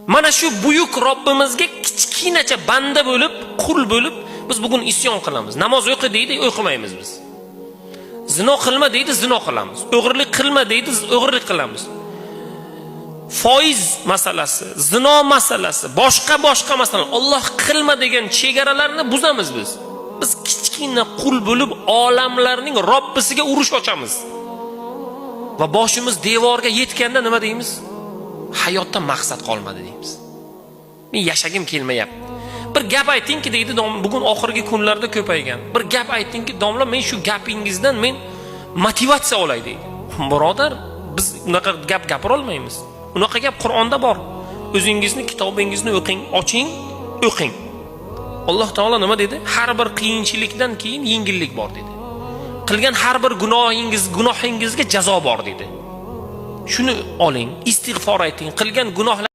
Mana shu buyuk Robbimizga kichkinacha banda bo'lib, qul bo'lib, biz bugun isyon qilamiz. Namoz o'qi deydi, o'qimaymiz biz. Zino qilma deydi, zino qilamiz. O'g'irlik qilma deydi, o'g'irlik qilamiz. Foiz masalasi, zino masalasi, boshqa boshqa masala, Alloh qilma degan chegaralarni buzamiz biz. Biz kichkina qul bo'lib olamlarning Robbisiga urush ochamiz. Va boshimiz devorga yetganda nima deymiz? Hayotda maqsad qolmadi deymiz. Men yashagim kelmayapti. Bir gap aytingki deydi, bugun oxirgi kunlarda ko'paygan. Bir gap aytingki, domla, men shu gapingizdan men motivatsiya olay deydi. Birodar, biz unaqa gap gapira olmaymiz. Unaqa gap Qur'onda bor. O'zingizni kitobingizni o'qing, oching, o'qing. Alloh taolo nima dedi? Har bir qiyinchilikdan keyin yengillik bor dedi. Qilgan har bir gunohingizga jazo bor dedi. Shuni oling, istig'for ayting, qilgan gunohlar